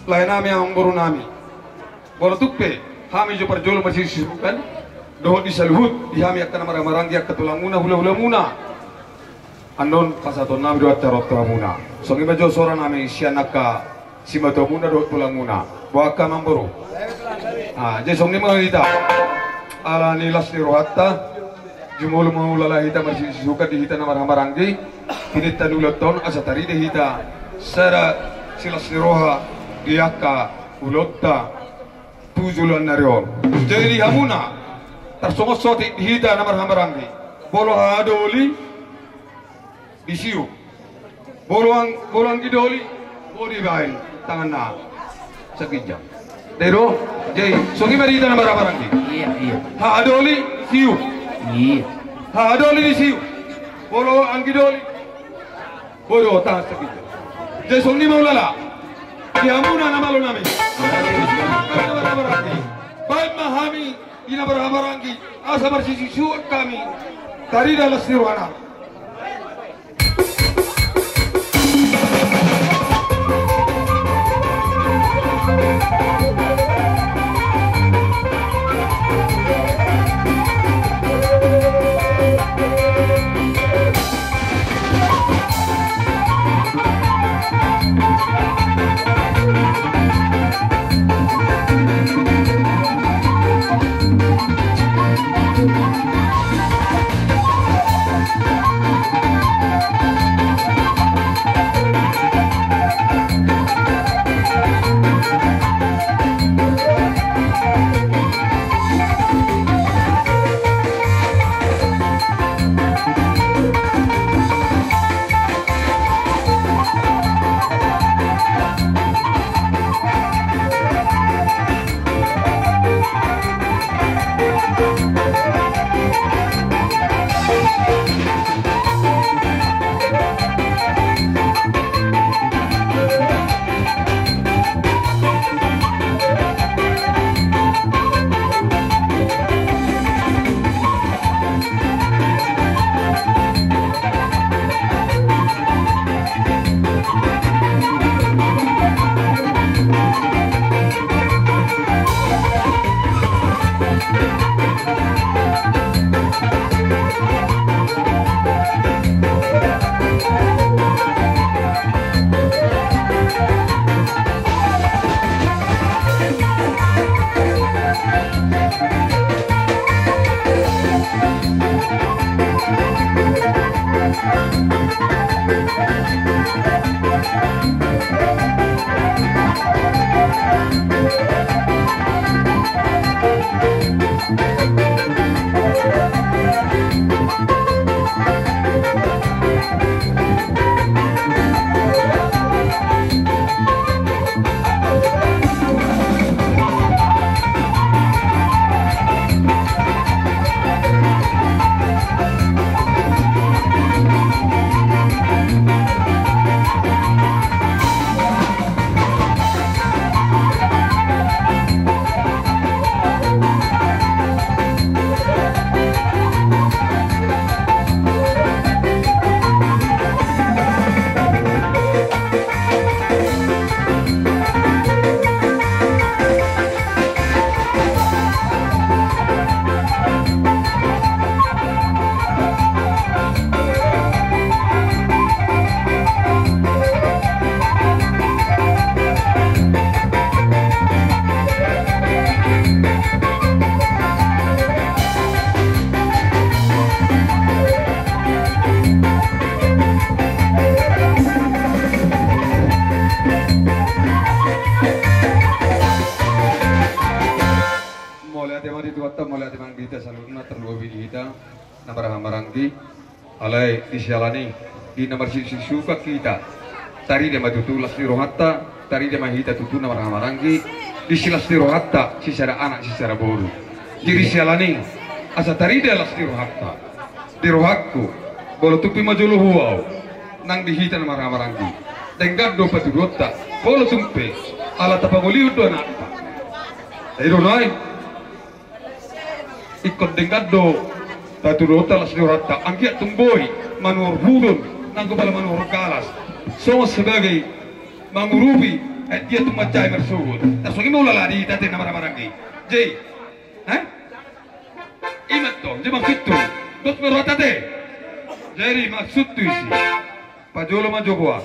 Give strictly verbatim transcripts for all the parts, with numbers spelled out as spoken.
Lae nami, amangboru nami. Molo tung pe hami jo parjolo marsisisukan dohot di saluhut di hami angka na marhahamaranggi, angka tulangmuna, hulahulamuna. Annon pasahaton nami do antar on tu hamuna. Songon i ma jo sora nami sian angka simatuamuna dohot tulangmuna. Boha angka amangboru? Ah, jadi songon i ma hita. Ala ni las ni rohanta, jumolo ma hulala hita marsisisukan di hita na marhahamaranggi. Pinangidoan on asa tarida hita sada silas ni roha di angka ulaonta tu joloan ni ari on. Jadi di hamuna tarsongon saotik di hita na marhahamaranggi, molo haha doli disiu. Molo ang-, molo anggi doli, boi dibaen tanganna saginjang. Dai do, jadi songon i ma di hita na marhahamaranggi. Iya, iya. Haha doli siu. Iya. Haha doli disiu. Molo anggi doli, boi do tangan saginjang. Jadi songon i ma hulala di hamuna na malo nami. Baen ma hami di na marhahamaranggi asa marsisisukan hami tarida las ni rohana. Mauliate ma di Tuhanta, mauliate ma di hita saluhutna, terlebih di hita na marhahamaranggi. Alai di siala ni i, di na marsisisukan hita, tarida ma tutu las ni rohanta, tarida ma hita tutu na marhahamaranggi, disilas ni rohanta sisada anak sisada boru. Jadi di siala ni i, asa tarida las ni rohanta, di rohangku, molo tung pe majolo hua au, nang di hita na marhahamaranggi, denggan do patuduonta, molo tung pe ala tapangolihon do anakta. Ai do nai. Ingkon denggan do patuduonta las ni rohanta, anggiat tung boi manuhor hudon nanggo pala manuhor galas, songon sebagai mangurupi Eh, dia tu mancai marsuhut. Tarsongon i ma ulala di hita ate na marhahamaranggi. Jadi, hah? Ima tong, jadi maksudhu. Dot berhata te. Jadi maksudhu isi. Pajolo ma jo boa.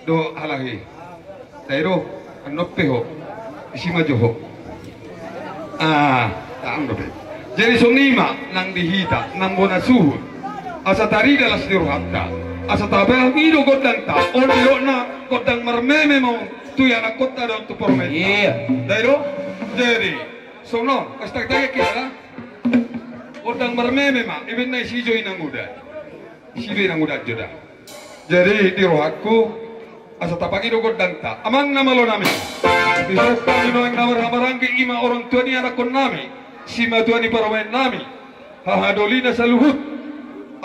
Do halahi. Dai do, annon pe ho. Isi ma jo ho. Ah, taang dope. Jadi songon i ma nang di hita, nang bona suhut. Asa tarida las ni rohanta. Asa tapangido gondangta, on didokna gondang marmeme ma on tu ianakkonta dohot tu parumaenta. Iya. Dai do? Jadi, songon on, pas tagitagi kita. Gondang marmeme ma, i baen na isi jo inang uda. Isi do inang uda jo da. Jadi di rohangku, asa tapangido gondangta, amang na malo nami. Di son hami nuaeng na marhahamaranggi, ima orang tua ni anakkon nami, simatua ni parumaen nami, hahadoli na saluhut.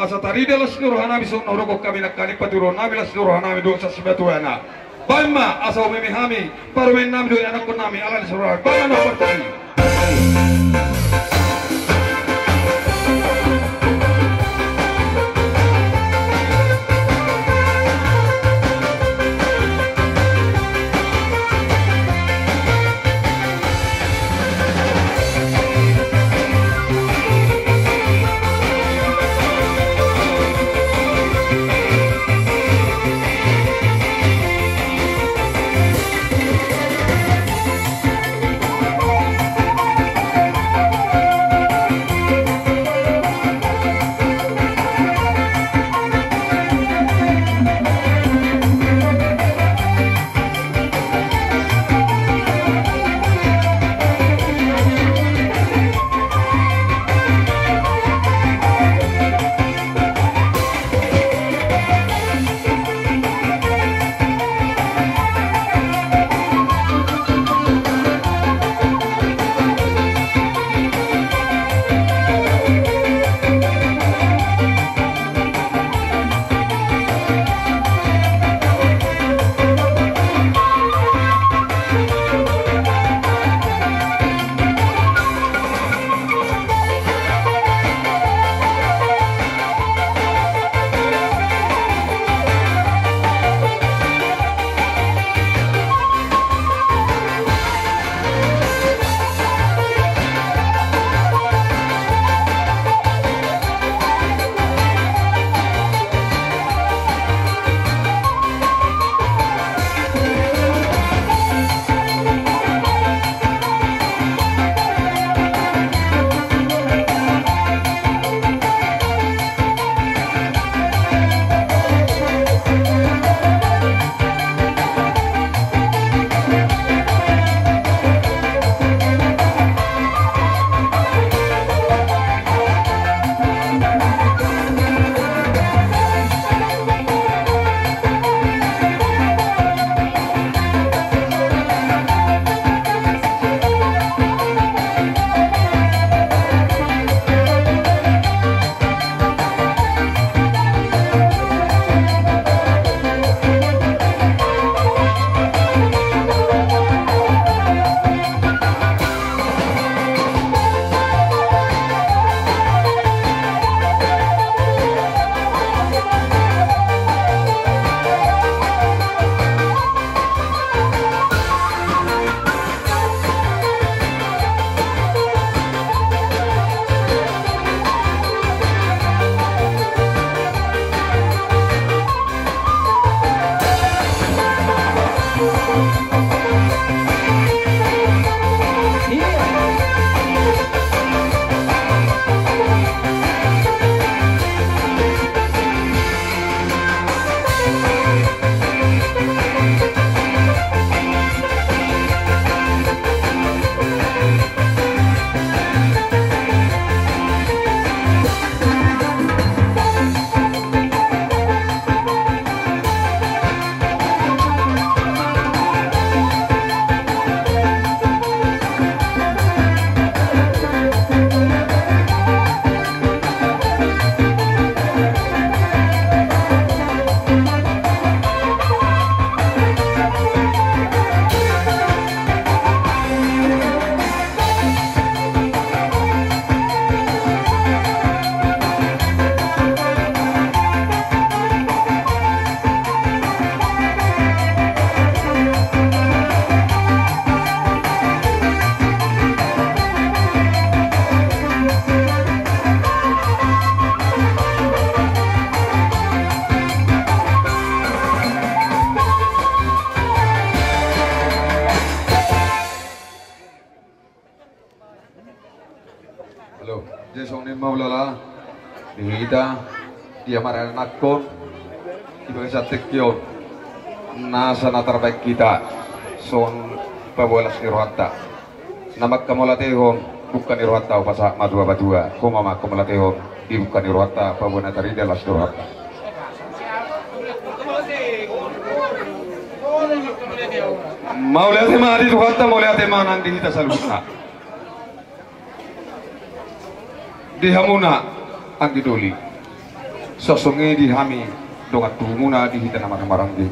Asa tarida las ni roha nami songon na hudokhon hami nangkaning, patuduhon nami las ni roha nami dohot sasibatuana. Baen ma, asa umeme hami, parumaen nami dohot anakkon nami, ala ni las ni roha nami. Baen ma na partai. Halo, jadi songon i ma ulala di hita, di amang raja nangkon, di bagasan tingki on, nasa na tarbaen hita songon paboa las ni rohanta. Na manghamauliatehon bungka ni rohanta, hupasahat ma tu Debata, ho ma manghamauliatehon di bungka ni rohanta paboa na tarida las ni rohanta. Mauliate ma di Tuhanta, mauliate ma nang di hita saluhutna. Di hamuna anggi doli, songon i di hami dongan tubumuna di hita na marhahamaranggi.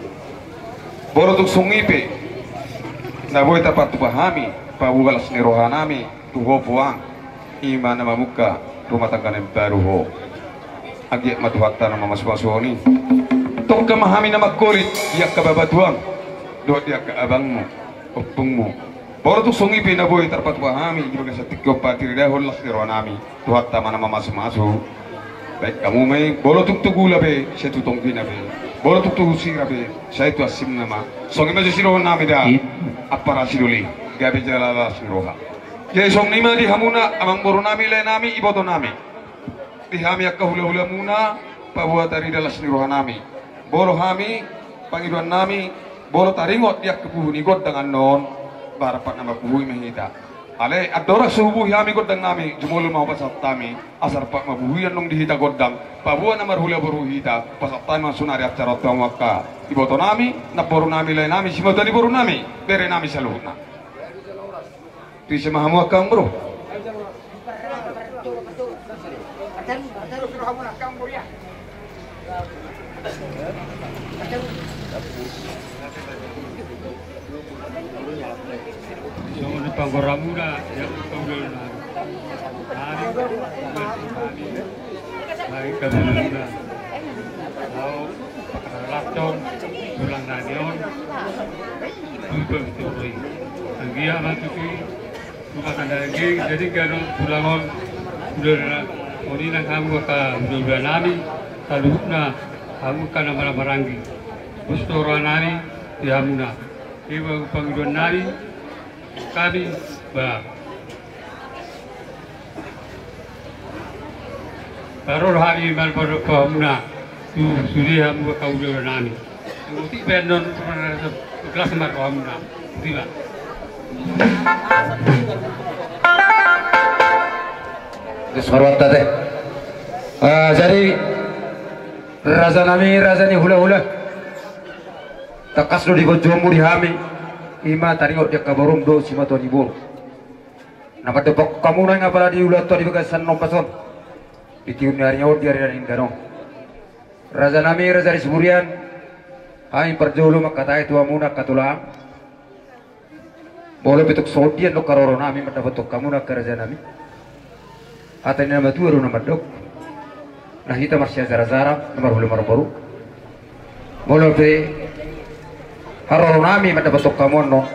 Molo tung songon i pe na boi tarpatupa hami paboa las ni rohanami tu ho puang, i ma na mamungka rumah tangga na imbaru ho. Anggiat ma Tuhanta na mamasumasu i. Tongka ma hami na mangholit di angka babatuang dohot di angka abangmu, ompungmu. Molo tung songon i pe na boi tarpatupa hami di bagasan tingki on patiridahon las ni rohanami, Tuhanta ma na mamasumasu. Baen hamu ma i, molo tung tu gula pe sai tu tonggina pe, molo tung tu sira pe sai tu asinna ma. Songon i ma jo sidohononnami da. Ampara sidoli, gabe jala las ni roha. Jadi songon i ma di hamuna amangborunami, laenami, ibotonami. Di hami angka hulahulamuna, paboa tarida las ni rohanami. Molo hami, pangidoannami, molo taringot di angka puhu ni gondang annon, ba rap na mampuhui ma hita. Alai andorang so hubuhi hami gondangnami, jumolo ma hupasahat hami, asa rap mampuhui annon di hita gondang, paboa na marhula boru hita, pasahat hami ma sonari acara on tu hamu angka ibotonami, namborunami, laenami, simatuan ni borunami, berenami saluhutna. Tusi ma hamu angka amang boru. Songon i panggoramuna, ya, panggoramuna. Ari, baik, panggoramuna. Au, pakaralaton, tulang nami on. Tulang nami on. Anggia ma tusi. Rumah tangga lagi, jadi kalau pulang on, udah ada, on i nang hamu angka, udah, udah nami, saluhutna, hamu angka na marhahamaranggi. Bos tu rohanami, di hamuna. Iba pangidoannami, hami, ba. Baru hami mal baru ke hamuna, tu sudah hamu angka udah, udah nami. Uti baen non, gelas mar rohamuna. Uti ba. Gelas mar rohamuna te. Ah, jadi rajanami, raja ni hulahula. Tangkas do di bonjomu di hami. I ma taringot di angka borum dohot simatuan ni boru. Na mandophon hamu nang apala di ulaonta di bagasan ombas on. Di tiur ni ari on, di ari na denggan on. Rajanami, raja ni Siburian, hami parjolo mangkatai tu hamuna angka tulang. Molo pe tung songon dia do haroronami mandapothon hamuna angka rajanami. Hata ni na matua do na mandok. Na hita marsiajarajara, na marhula marboru. Molo pe haroronami mandapothon hamu annon,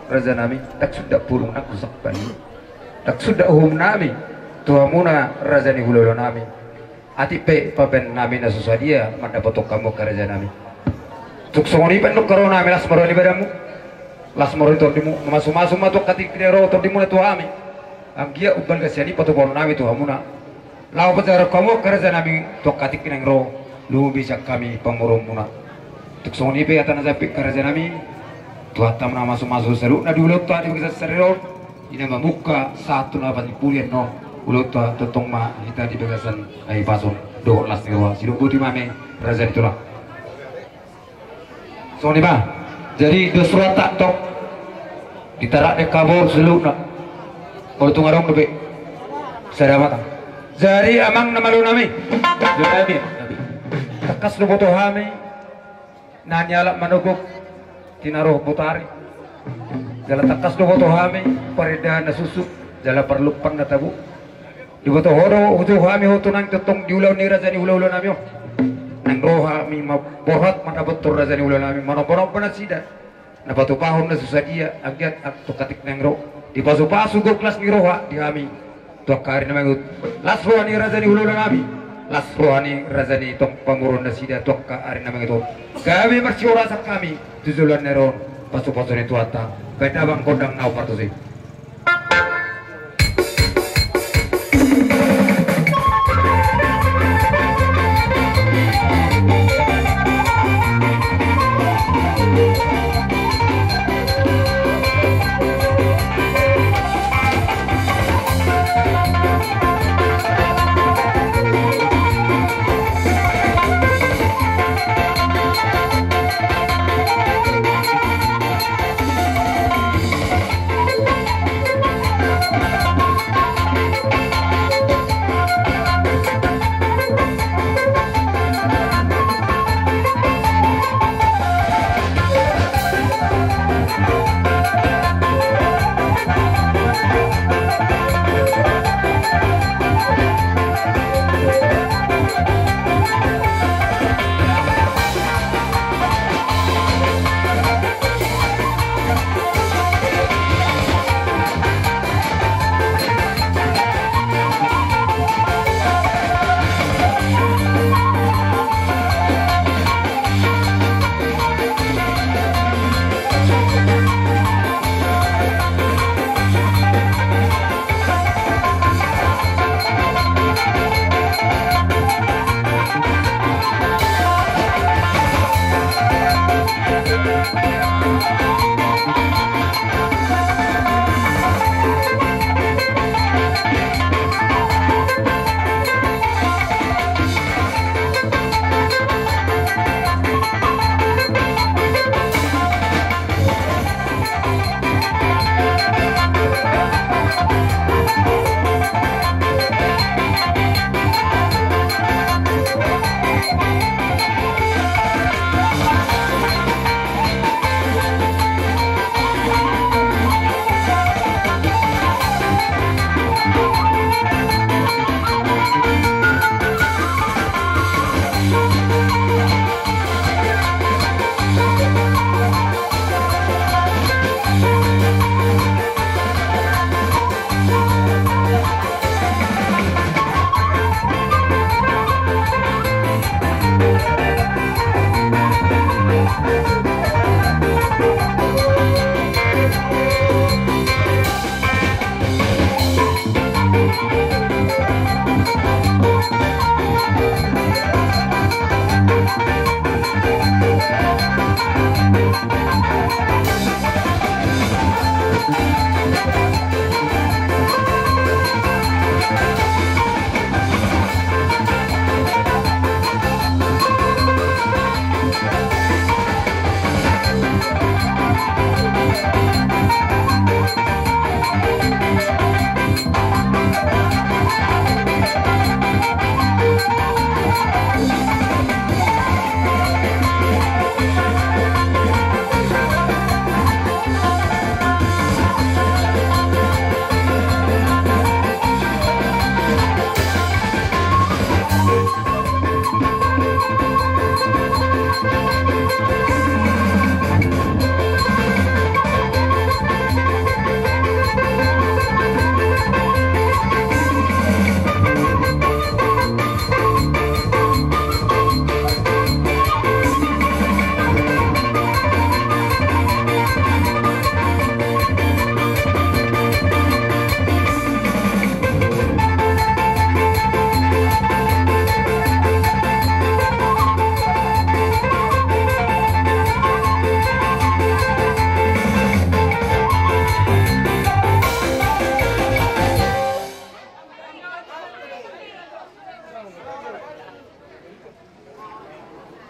rajanami, ndang suda pulung nang husak bani. Ndang suda uhumnami tu hamuna raja ni hulahulanami. Atik pe pabaennami na so sadia mandapothon hamu angka rajanami. Tung songon i pe do haroronami, las ma roha ni badanmu. Las ma roha ni tondimu, mamasumasu ma tu angka tingki na ro tondimuna tu hami. Anggiat umbalga sian i patupaonnami tu hamuna. Laho pajagar hamu angka rajanami tu angka tingki na ro, lobi sian hami pamoruonmuna. Tung songon i pe hata na jampit angka rajanami, Tuhanta ma na mamasumasu saluhutna di ulaonta di bagasan sadari on. I na mamungka sahat tu na panimpulian on, ulaonta tongtong ma hita di bagasan hahipason dohot las ni roha. Sidok boti ma hami raja ni tulang. Songon i ma. Jadi dos rohanta antong. Ditarak di angka boru saluhutna. Molo tung adong dope sada mata. Jadi amang na malonami. Jadi tangkas do diboto hami na nialap manogop, tinarohon botari. Jala tangkas do diboto hami parindahan na suksuk jala parlompan na tabo. Diboto ho do, hujou hami ho tu nang tongtong di ulaon ni raja ni hulahulanami on. Nang ro hami ma borhat mandapothon raja ni hulahulanami, manombanomba nasida na patupahon na so sadia, anggiat tu angka tingki na ro dipasupasu gok las ni roha di hami tu angka ari na mangihut. Las roha ni raja ni hulahulanami, las roha ni raja ni tong pamoruon nasida tu angka ari na mangihut on. Gabe marsihorasan hami tu joloan ni ari on, pasupasu ni Tuhanta. Baen damang gondang na hombar tusi.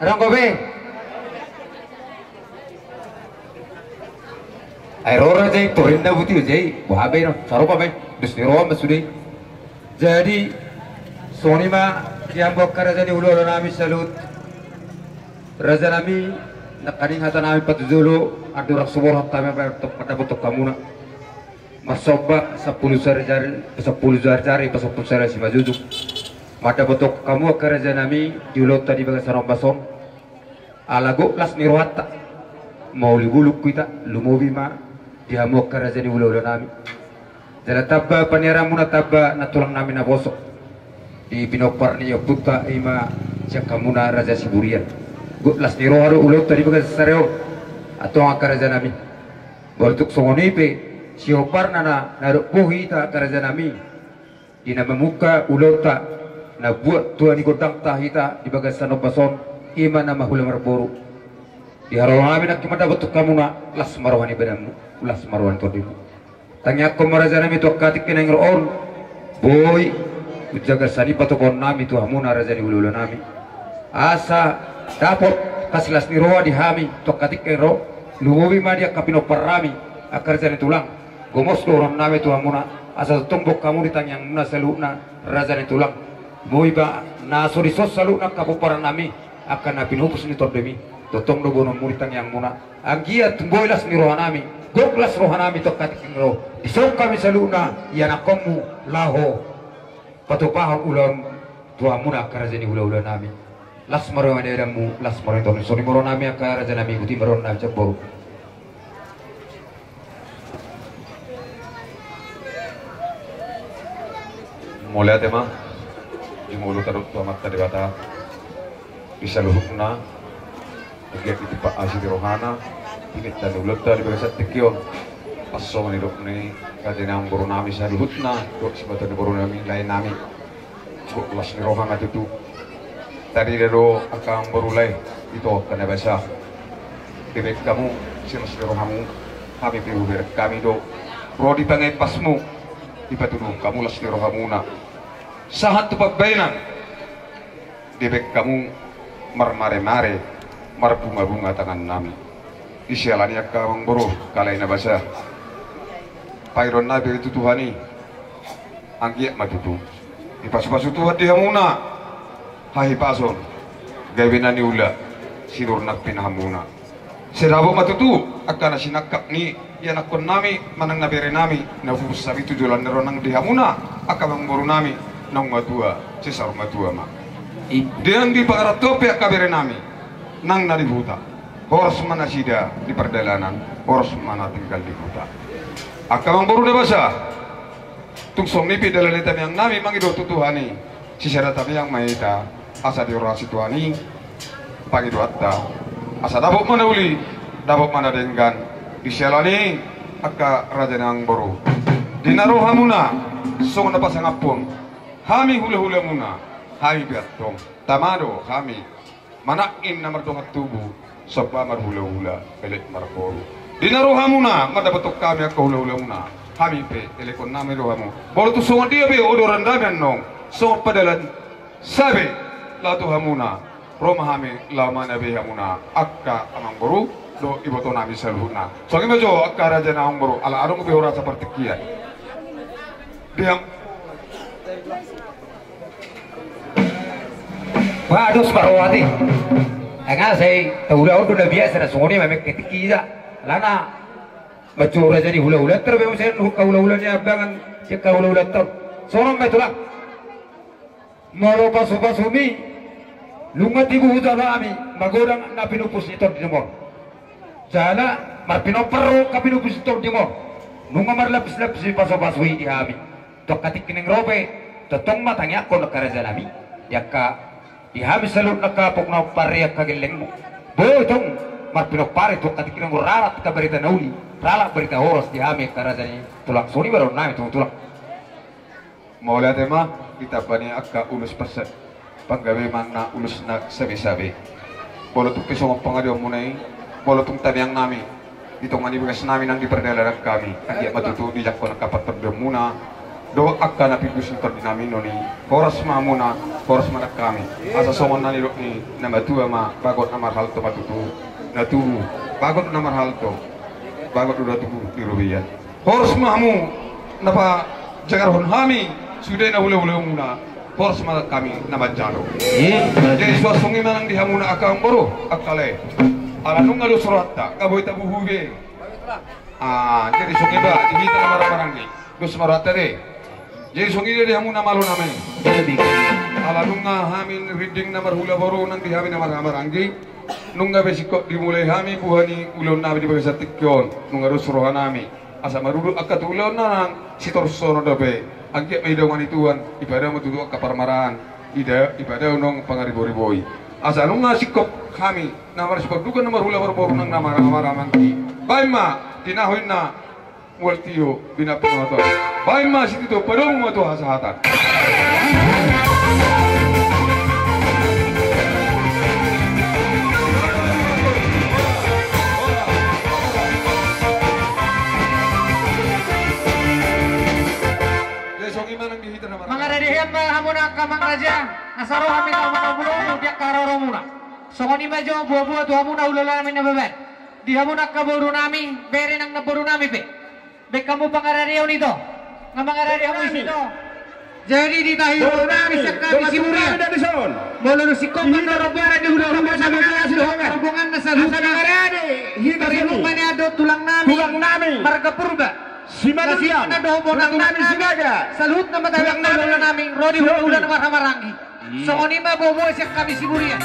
Adong dope? Ai ro raja i, torinna buti raja i, boha be, no sarupa be. Dos ni roha ma sude. Jadi songon i ma di hamu angka raja ni hulahula nami saluhut. Raja nami, nangkaning hata nami patujolo, andorang so borhat hami mandapothon hamuna. Marsomba sampulu jari-jari, sampulu jari-jari, pasampulu sada simanjujung. Mandapothon hamu angka raja nami di ulaonta di bagasan ombas on. Ala gok las ni rohanta. Mauli bulung hita, lumobi ma di hamu angka raja ni hulahula nami. Jala tamba paniaranmuna, tamba na tulang nami naposo di pinompar ni ompunta, i ma sian hamuna raja Siburian. Gok las ni roha do ulaonta di bagasan sadari on, antong angka raja nami. Molo tung songon i pe, siomparna na, na dok bohi hita angka raja nami, di na mamungka ulaonta, na buat tua ni gondangta hita di bagasan ombas on, i ma na mahula marboru. Di haroro nami nangkin mandapothon hamuna, las ma roha ni badanmu, las ma roha ni tondimu. Tangiangkon ma raja nami tu angka tingki naeng ro on, boi umjagar sani patoponon nami tu hamuna raja ni hulahula nami. Asa dapot hasilas ni roha di hami tu angka tingki naeng ro, lumobi ma di angka pinompar nami, angka raja ni tulang. Gomos do roha nami tu hamuna, asa tongtong boan hamu di tangiangmuna saluhutna raja ni tulang. Boi ma na so dison saluhutna angka pomparan nami, angka na pinupus ni tondimi. Tongtong do boanonmu di tangiangmuna. Anggiat boi las ni roha nami, gok las roha nami tu angka tingki naeng ro. Dison hami saluhutna ianakkonmu laho patupahon ulaon tu hamuna angka raja ni hulahula nami. Las ma roha ni badanmu, las ma roha ni tondimu. Songon i ma roha nami angka raja nami, botima roha nami sian boru. Mauliate ma. Jumolo tadok tu Amanta Debata di saluhutna. Anggiat ditimpa asi di rohana, pinta ni ulaonta di bagasan tingki on. Pas songon i dok ni raja ni amangboru nami saluhutna, dok siboto ni boru nami, lae nami. Gok las ni roha ma tutu. Tarida do angka amangboru lae, ito angka na basa. Dibaen hamu silas ni rohamu, hami pe hubereng hami do ro di pangampasmu, dipatuduhon hamu las ni rohamuna. Sahat tu pambahenan, dibaen hamu marmaremare, marbungabunga tangan nami. Di siala ni i angka amangboru, angka lae na basa, pangidoan nami pe tu Tuhan i, anggiat ma tutu dipasupasu Tuhan di hamuna hahipason, gabe na niula, sinur na pinahanmuna. Sai dapot ma tutu angka na sinangkap ni ianakkon nami manang na bere nami, na hupus sabi tu joloan ni ro nang di hamuna angka amangboru nami, naung matua, sai saur matua ma. Deang dipangarantoan pe angka bere nami nang na di huta, horas ma nasida di pardalanan, horas ma na tinggal di huta. Angka amangboru na basa, tung songon i pe dalan ni tamiang nami mangido tu Tuhan i, sisada tamiang ma hita, asa diorasi Tuhan i pangidoanta, asa dapot ma na uli, dapot ma na denggan. Di siala ni i angka raja ni amangboru, di na ro hamuna songon na pasangaphon hami hulahulamuna, hami pe antong tama do hami. Manangkin na mardongan tubu, somba marhulahula, elek marboru. Di na ro hamuna mandapothon hami angka hulahulamuna, hami pe elekhon nami do hamu. Molo tung songon dia pe odoran nami annon, songon padalan sabe laho tu hamuna, ro ma hami laho manabe hamuna angka amangboru dohot iboto nami saluhutna. Songon i ma jo angka raja ni amangboru, ala adong be hurasa partingkian. Diam. Ba dos ma roha i. Ai nga sai taulahon do na biasa na songon i ma mekketik i da. Alana manjou raja ni hulahulanta do be muse, angka hulahula ni ambangan, angka hulahulanta. Songon on ma i tulang. Molo pasupasumi, nunga tibu hujalo hami magodang na pinupus ni tondim on. Jala marpinompar do angka pinupus ni tondim on, nunga marlapislapis pasupasu i di hami. Tu angka tingki naeng ro pe, tongtong ma tangiangkon angka raja nami, di angka, di hami saluhut angka pok na umpar i angka gellengmu. Boi tong marpinompar i tu angka tingki naeng ro, ralat angka barita na uli, ralat barita horas di hami angka raja ni tulang. Songon i ma dohonon nami tu tulang. Mauliate ma, ditamba ni angka ulos pasa-, panggabe manang ulos na sabesabe. Molo tung pe songon pangaduanmuna i, molo tung tamiang nami, di tonga ni bagas nami nang di pardalanan hami, anggiat ma tutu dijangkon angka partondianmuna, Dohot angka na pintu sintor di nami noni, horas ma hamuna, horas ma nang hami. Asa songon na nidok ni na matua ma, bagot na marhalto ma tutu na tubu, bagot na marhalto, bagot do na tubu di robean. Horas ma hamu na pajagarhon hami sude na hulahula muna, horas ma hami na manjalo. Jadi suang songon i ma nang di hamuna angka amang boru, angka lae. Ala nunga dos rohanta, nga boi tabuhu be. Ah, jadi songon i ma di hita na marhahamaranggi. Dos ma rohanta de. Jadi songon i do di hamu na malo nami. Ala nunga hami rinding na marhula boru nang di hami na marhahamaranggi. Nunga be singkop dimulai hami buha ni ulaon nami di bagasan tingki on. Nunga dos roha nami. Asa marudut angka tu ulaonna nang sitorus sonon dope. Anggiat ma didongani Tuhan, dipadao ma tutu angka parmaraan. Dida-, dipadao nang pangariboi-riboi. Asa nunga singkop hami na marsipandukan na marhula boru nang na marhahamaranggi. Baen ma tinahu inna mual tio, binahen ma tuan. Baen ma sitio, padomu ma tu hasahatan. Jadi songon i ma nang di hita na marhahamaranggi. Mangarade ma hamuna angka amang raja, asa ro hami na mangulahon di angka haroromuna. Songon i ma jo buha-buha tu hamuna hulahula nami na baban. Di hamuna angka boru nami, bere nang namboru nami pe. Baen hamu pangaradeon ito. Nga mangarade hamu i sito. Jadi di tahi boru nami sian hami Siburian. Molo singkop ma na rombongan ni hulahula nami, rombongan na saluhutna. Asa mangarade hita saluhutna. Tulang nami. Tulang nami. Marga Purba. Simanjuntak. Tulang nami Sinaga. Saluhutna ma tahe nang hulahula nami, ro di hulahula na marhahamaranggi. Songon i ma buha-buha sian hami Siburian.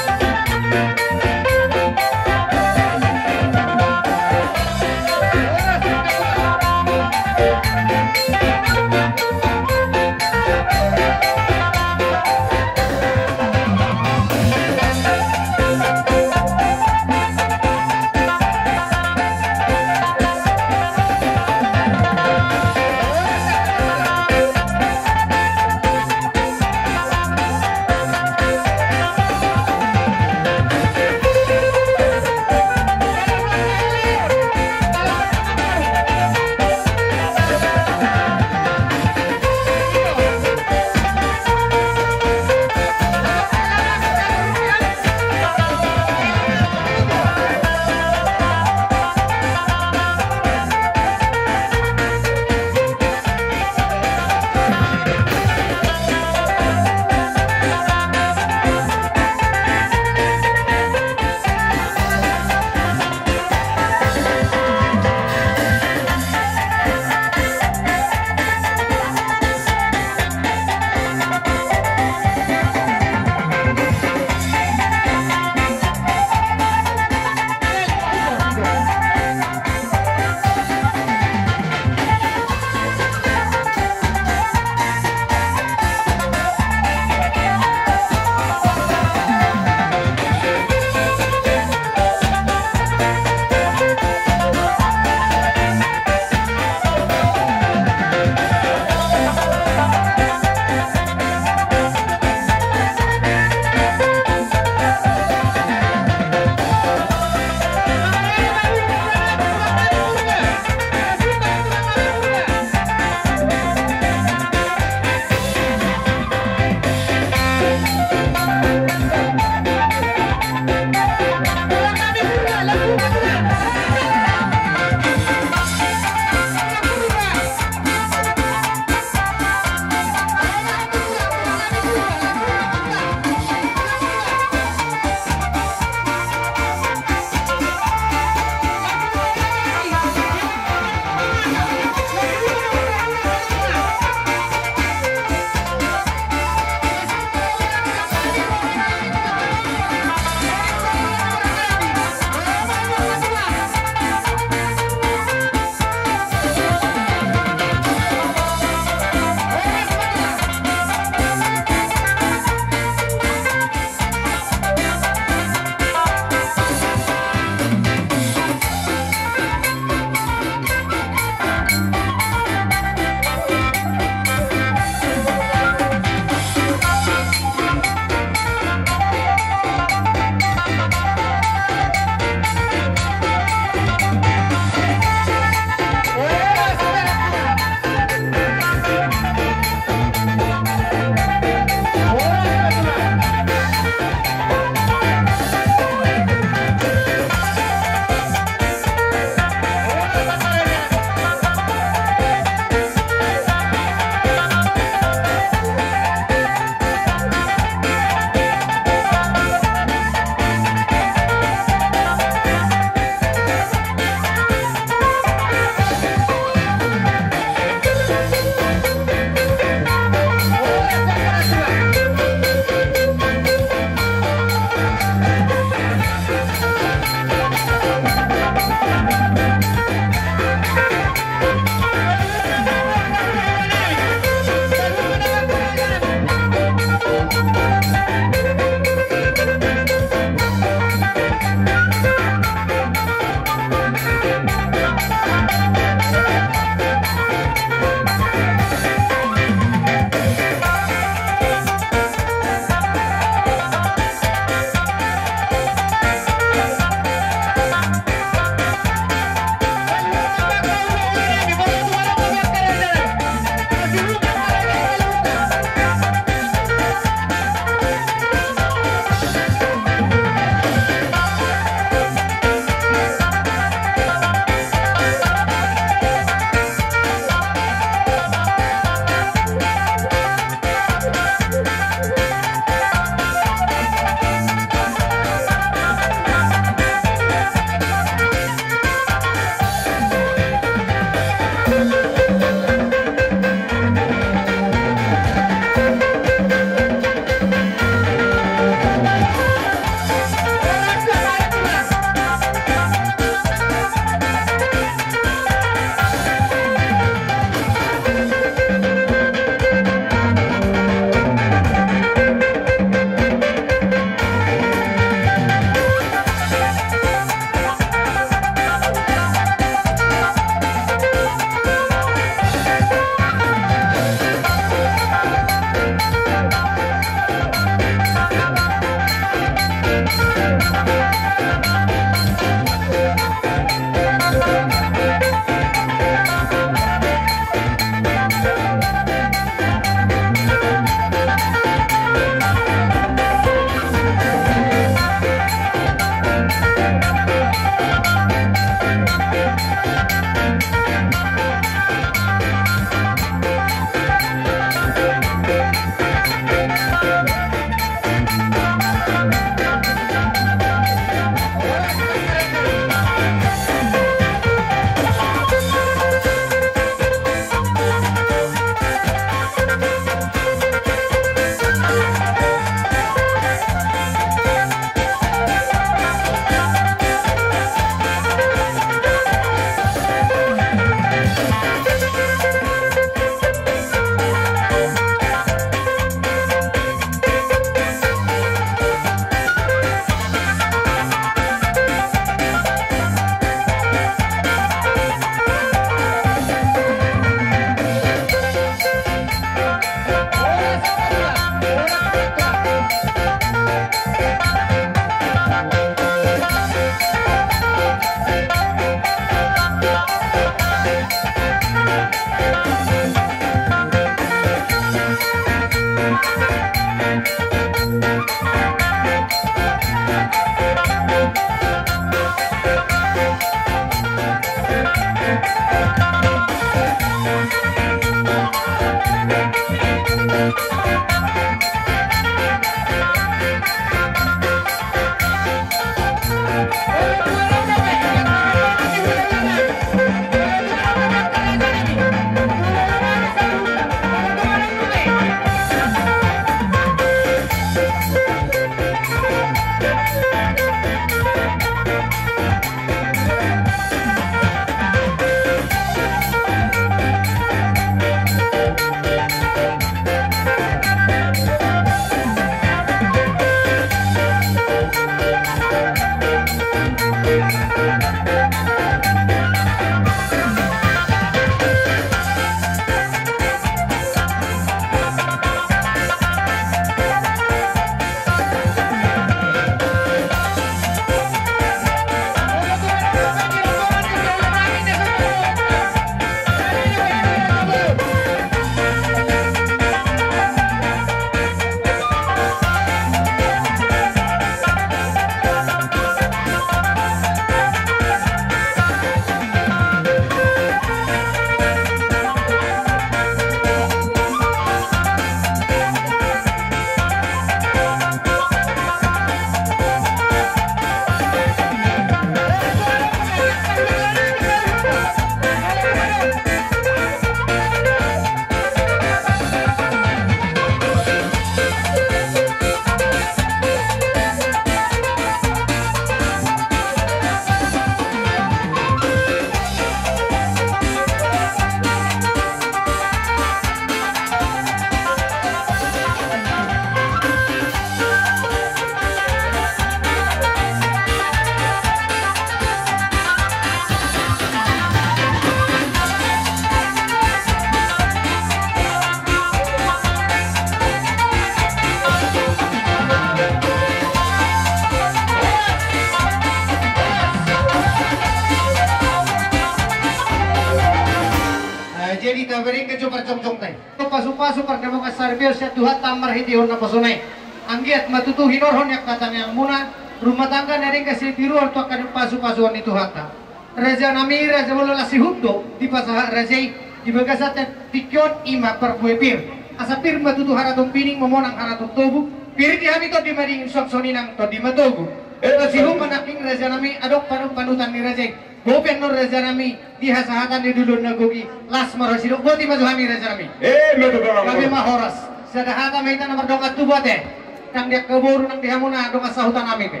Eh, jadi taberengke jo parjongjongta i. Pasu-pasu pardongansaripeon sian Tuhanta marhitehon naposona i. Anggiat ma tutu hinorhon ni angka tangiangmuna, rumah tangga na denggan sitiruon tu angka pasu-pasuon ni Tuhanta. Rajanami, raja bolon, las sihut do dipasahat raja i di bagasan tingki on, i ma parbue pir. Asa pir ma tutu haraton pining, mamonang haraton tobu. Pir di hami tondi madingin, suang songon i nang tondi matogu. Eh, las sihut ma nangkin rajanami, adong panut-panutan ni raja i. Bope annon rajanami, di hasahatan ni duluan na gogo i, las ma roha, sidok boti ma jo hami rajanami. Eh, ima tutu. Gabe ma horas. Sada hata ma hita na mardongan tubu ate. Nang di angka boru, nang di hamuna dongan sahutanami pe.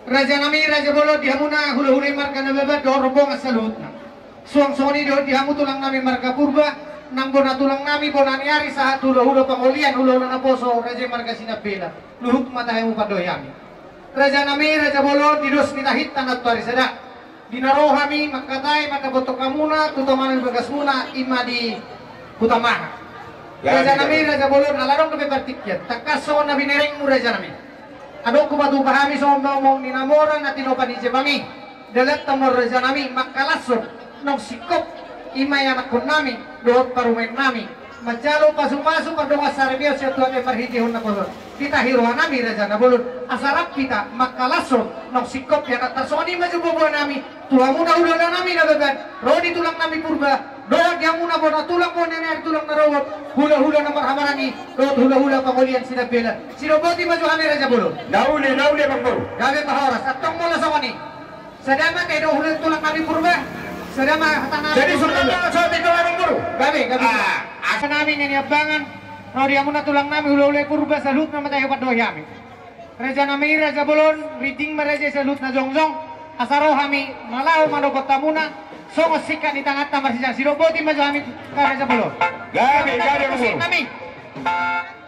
Rajanami, raja bolon, di hamuna hulahula i marga Nababan dohot rombongan saluhutna. Suang songon i dohot di hamu tulangnami marga Purba, nang bona tulangnami, bona ni ari, sahat tu hulahula pangolian, hulahula naposo, raja i marga Sinambela. Luhut ma tahe, hupandohi hami. Rajanami, raja bolon, di dos ni tahinta na tu ari sada, di na ro hami mangkatai mandapothon hamuna tu tano ni bagasmuna, i ma di Hutamaha. Rajanami, raja bolon, ala adong dope partingkian, tangkas songon na binerengmu rajanami. Adong hupatupa hami songon na umbahen ni na mora na tinopa ni Jepang i. Dalanta ma on rajanami mangkalashon nang singkop, i ma ianakkonnami dohot parumaennami, manjalo pasu-pasu pardongansaripeon sian Tuhanta i marhitehon naposona. Ditahi rohanami raja na bolon, asa rap hita mangkalashon nang singkop ianakkonnami. Songon i ma jo boaboanami tu hamuna hulahulanami Nababan, ro di tulangnami Purba, dohot di hamuna bona tulang, bona ni ari, tulang na rorobot, hulahula na marhahamaranggi dohot hulahula pangolian Sinambela. Sidok boti ma jo hami raja bolon. Na uli, na uli amangboru. Gabe ma horas, antong molo songon i, sada ma tahe dohot tulangnami Purba, sada ma hatanami. Jadi songon i ma songon i do amangboru. Gabe, gabe. Ah, asa nami Naniambangan, ro di hamuna tulangnami hulahula Purba, saluhutna ma tahe hupandohi hami. Rajanami, raja bolon, rinting ma raja i saluhutna jongjong, asa ro hami na laho manopot hamuna songon singkat ni tanganta marsijang. Sidok boti ma jo hami raja bolon. Gabe, gabe, gabe. Nami.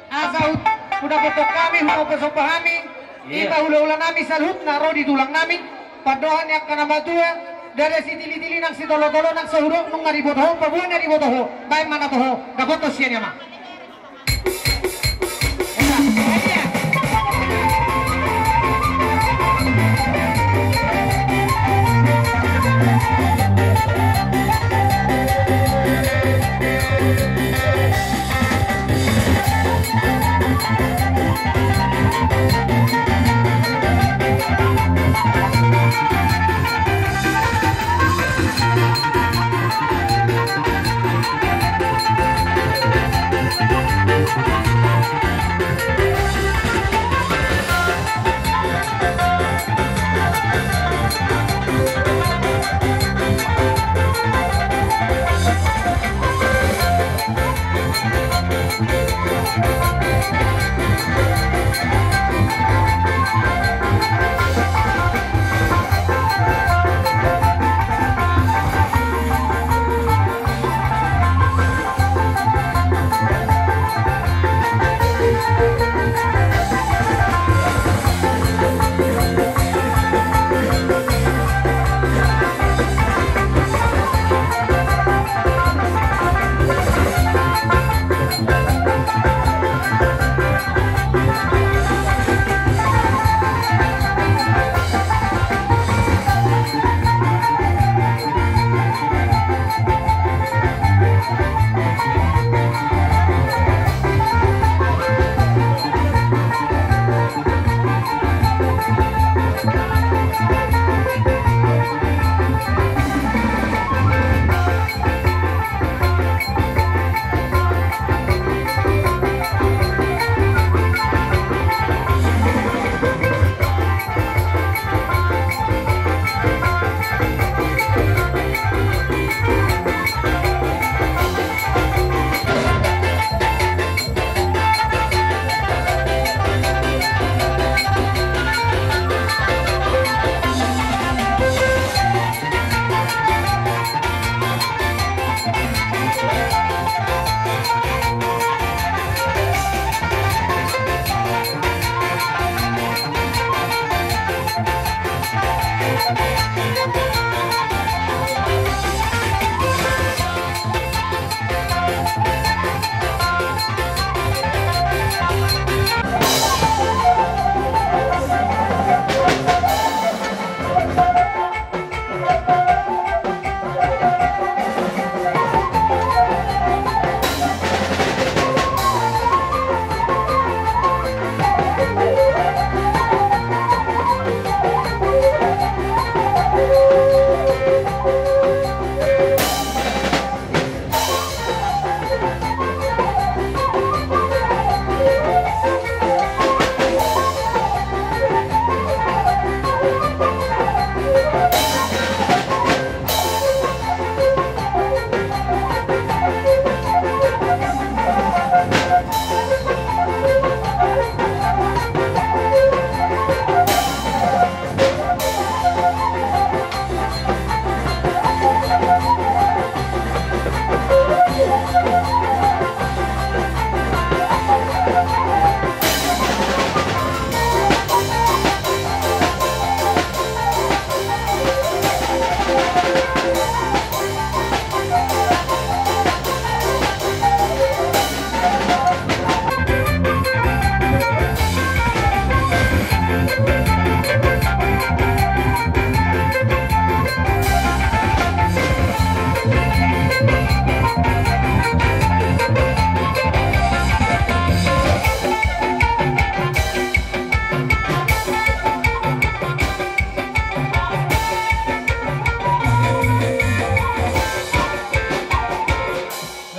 Asa hut-, hudapothon hami, husomba-somba hami, i ma hulahulanami saluhutna ro di tulangnami, pandohan ni angka na matua, ndada sitili-tili nang sitolo-tolo nang sahuruk, nunga diboto ho, paboa na diboto ho, baen ma na toho, dapothon sian i ma.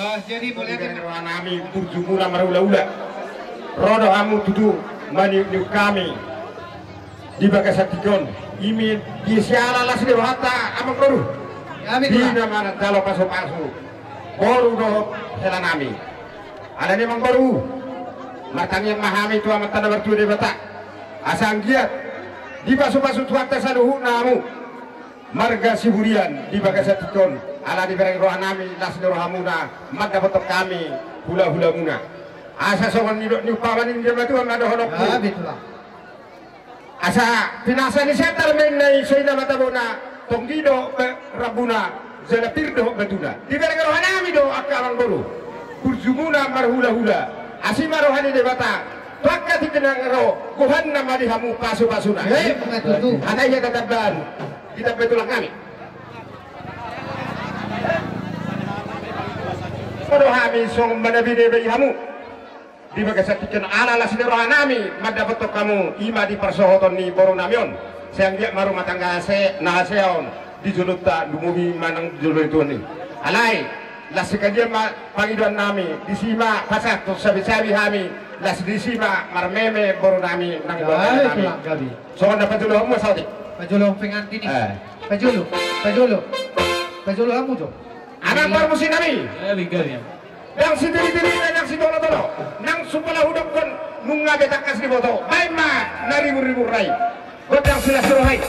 Nah, jadi mulai dari roha nami burju muna marhula-hula. Ro do hamu tutu maniuk-niuk hami di bagasan tingki on. Imi di siala las ni rohanta amang boru. Di na manjalo pasu-pasu boru dohot hela nami. Alani amang boru, martangiang ma hami tu Amanta na martua Debata asa anggiat dipasu-pasu Tuhanta saluhutna hamu marga Siburian di bagasan tingki on, ala dibereng roha nami las ni rohamuna mandapothon hami hula-hulamuna. Asa songon nidok ni umpama ni Debata Tuhan ma dohononku. Asa pinasa ni sian tarmena i so ina mata bona, tonggi do rambuna, jala pir dohot batuna. Dibereng roha nami do angka amang boru burjumuna marhula-hula. Asi ma roha ni Debata tu angka tingki na ro, gohanna ma di hamu pasu-pasuna. Hata ia tatamban. Ditambai tulang nami. Ro do hami songon manabi-nabi hamu di bagasan tingki on, ala las ni roha nami mandapothon hamu, i ma di parsohoton ni boru nami on. Sai anggiat ma rumah tangga na hasea on di jolonta, lumobi manang di jolo ni tuan i. Alai las ni hadian ma pangidoan nami, disi ma pasahat sabi-sabi hami, las disi ma marmeme boru nami nang boru nami. Songon na pajolo hamu ma saotik. Pajolo pengantin i. Pajolo, pajolo, pajolo hamu jo. Anak parmusi nami. Ndang sitiri-tiri, ndang sitolo-tolo, ndang sumbala hudokkon, nunga be tangkas diboto, baen ma na ribur-ribur ra i. Gondang silas roha i.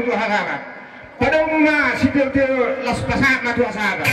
tu hararat. Padomu ma sitio-tio las pasahat ma tu hasada.